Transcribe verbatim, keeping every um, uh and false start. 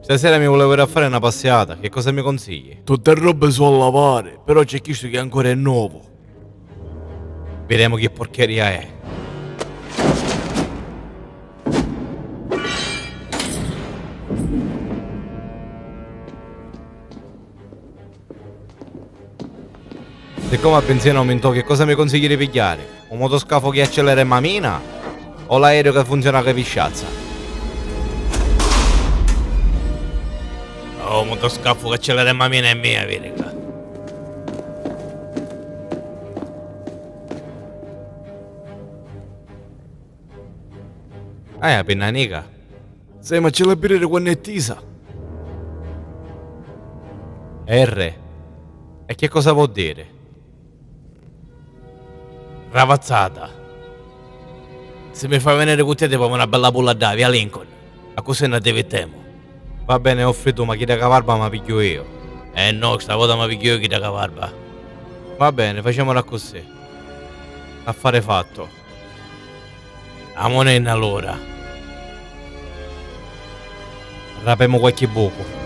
Stasera mi vulevu iri a fari na passiata, che cosa mi consigli? Tutti e robbi su a lavari, però c'è chistu che ancora è novu. Videmu chi porcheria è. Siccome a benzina aumintò, che cosa mi consigli di pigghiari? Un motoscafu che accelera e mamina? O l'aereo che funziona che pisciazza? Oh, un motoscafu che accelera e mamina è mia, vidi ca. Ah, è a pinna nica. Sì, ma ci la piriri quannu è tisa. R. E che cosa vuol dire? Ravazzata. Si mi fai veniri cu tia ti pavu na bella pulla d'avi a Lincoln. Accussì na divittemu. Va bene, offri tu, ma chidda ca varba ma pigghiu io. Eh no, sta vota ma pigghiu io chidda ca varba. Va bene, facemula accussì. Affare fatto. Amunenni allura. Rapemu qualchi bucu.